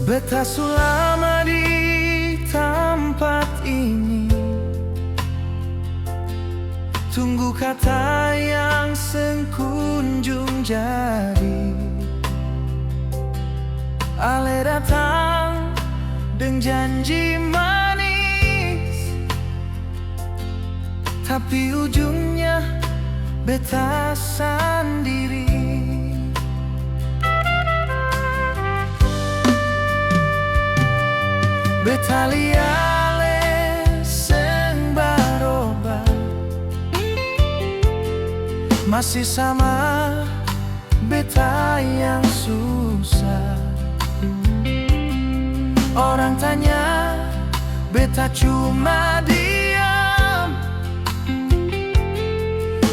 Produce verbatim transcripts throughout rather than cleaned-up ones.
Beta su lama di tampat ini, tunggu kata yang seng kunjung jadi. Ale datang deng janji manis, tapi ujungnya beta sandiri. Beta lia ale seng baroba, masih sama beta yang susah. Orang tanya, beta cuma diam.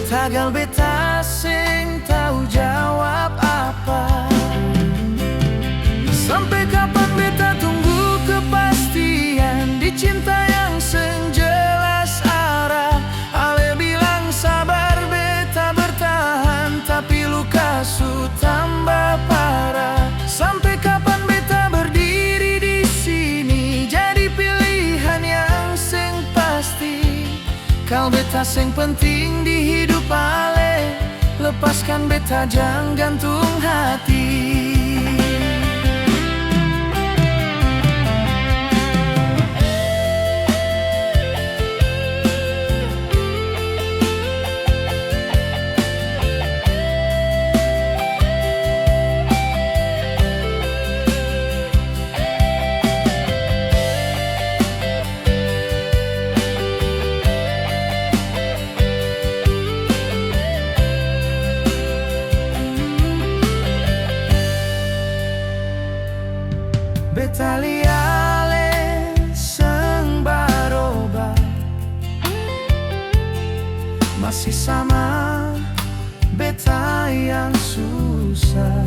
Tagal beta seng tau jawab apa. Sampe kapan beta tunggu kepastian di cinta yang seng jelas arah? Ale bilang sabar, beta bertahan, tapi luka su tambah parah. Sampe kapan beta berdiri di sini, jadi pilihan yang seng pasti? Kal beta seng penting di hidup ale, lepaskan beta, jang gantung hati. Beta lia ale seng baroba, masih sama beta yang susah.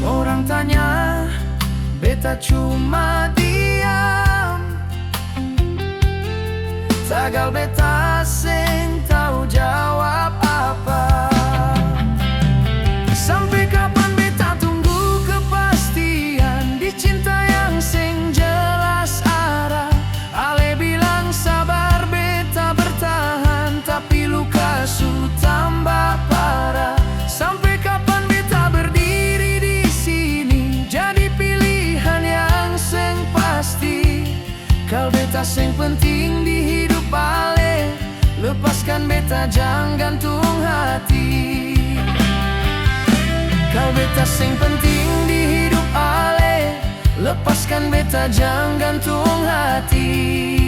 Orang tanya, beta cuma diam. Tagal beta seng tau jawab apa. Sampe kapan beta tunggu kepastian di cinta yang seng jelas arah? Ale bilang sabar, beta bertahan, tapi luka su tambah parah. Sampe kapan beta berdiri di sini, jadi pilihan yang seng pasti? Kal beta seng penting di hidup ale, lepaskan beta, jang gantung hati. Kal beta seng penting di hidup ale, lepaskan beta, jang gantung hati.